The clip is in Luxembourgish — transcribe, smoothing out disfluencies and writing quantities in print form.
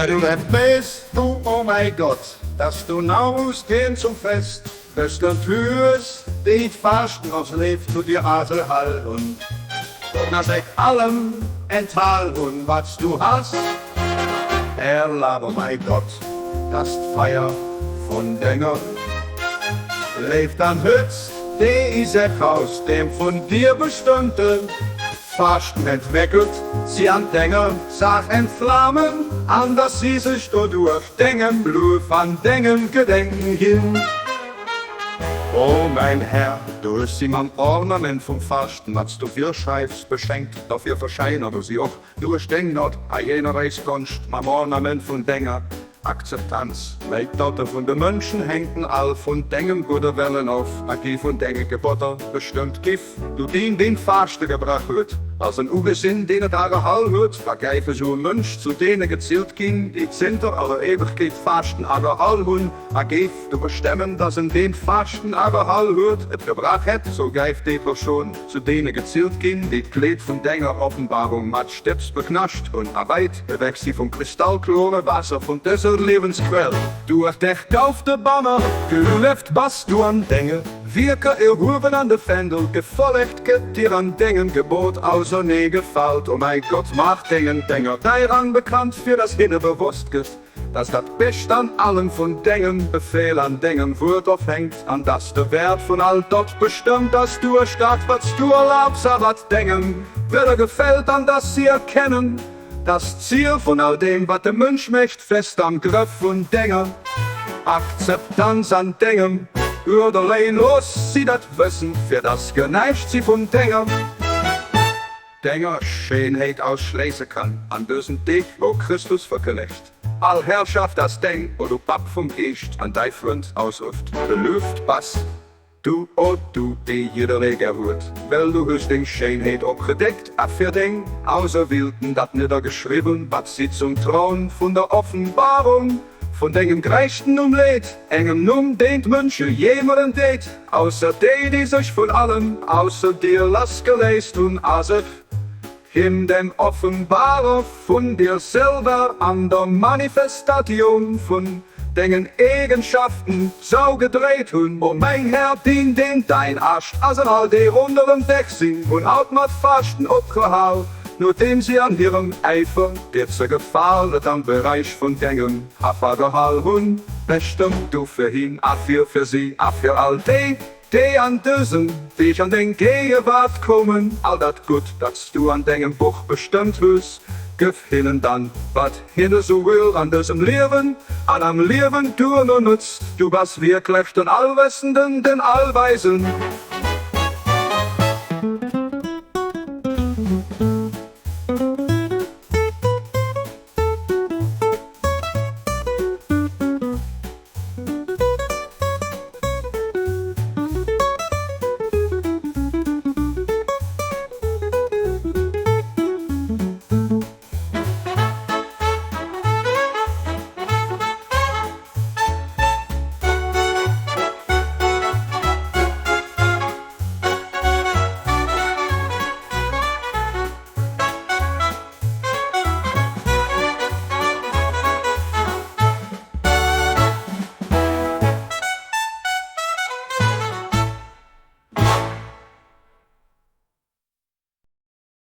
Herr, du bist du, o mäi Gott, dass du naus gehen zum Fest, bestimmt hues déi d'Faaschten aus Léift zu dir asehal hunn, na sech allem enthal hunn, wat s du has. Erlab, o mäi Gott, dass d'Feier vun denger Léift an Hëtzt, déi sech aus dem vun dir bestëmmte Faaschten entwéckelt, si an denger Saach entflamen, an dass si sech doduerch dengem Luef an dengem Gedenken ginn. O mäin Här, du hues si mam Ornament vum Faaschten, wat s du virschreifs, beschenkt, dofir verschäiner du si och duerch deng Gnod a jener eis Gonscht mam Ornament vun denger Akzeptanz. Well d'Dote vun de Mënschen hänken all vun dengem gudde Wëllen of a gi vun denge Gebotter bestëmmt. Giff du deen, deen d'Faaschte gebrach huet, als en ugesinn, deen et agehall huet, da geif esou e Mënsch zu deene gezielt ginn, déi zënter aller Éiwegkeet d'Faaschten agehall hunn, a géif du bestemmen, dass en, deen d'Faaschten agehall huet, et gebrach hätt, sou geif déi Persoun zu deene gezielt ginn, déi d'Kleed vun denger Offenbarung mat Stëbs beknascht hunn a wäit ewech si vum kristallklore Waasser vun dëser Liewensquell. Duerch dech gouf de Banner gelueft, bass du an denge Wierker erhuewen an de Fändel gefollegt, gëtt dir an dengem Gebot ausernee gefaalt. O mäi Gott, maach dengen Dénger däi Rang bekannt, fir dass hinne bewosst gëtt, dass dat Bescht an allem vun dengem Befehl an dengem Wuert ofhänkt, an dass de Wäert vun all dot bestëmmt ass duerch dat, wat s du erlaabs a wat dengem Wëlle gefält, an dass si erkennen, dass d'Ziel vun all deem, wat de Mënsch mécht, fest am Grëff vun denger Akzeptanz an dengem Uerder léien. Looss si dat wëssen, fir dass geneigt si vun denger. Denger Schéinheet ausschléisse kann an dësen Deeg, wou Christus verkënnegt, All Herrschaft ass deng, o du Papp vum Geescht, an däi Frënd ausrufft, Belueft bass du, o du, dee jidderee gär huet, well du hues deng Schéinheet opgedeckt a fir deng Auserwielten dat niddergeschriwwen, wat si zum Troun vun der Offenbarung vun dengem gräichten Numm leet, engem Numm, deen d'Mënsche jeemeren deet, ausser déi, déi sech vun allem ausser dir lassgeléist hunn a sech him, dem Offenbarer vun dir selwer an der Manifestation vun dengen Eegenschaften, sou gedréit hunn. O mäin Här, deen, deen däin Ascht ass an all déi ronderëm dech sinn, hunn haut mat Faaschten opgehal. Nodeem si an hirem Äifer dir ze gefalen et am Beräich vun dengem Affer gehal hunn, bestëmmt du fir hien a fir fir si a fir all déi, déi an dësem Deeg an deng Géigewaart kommen, all dat Gutt, dat s du an dengem Buch bestëmmt hues. Gëff hinnen dann, wat hinne souwuel an dësem Liewen an am Liewen duerno nutzt. Du bass wierklech den Allwëssenden, den Allweisen.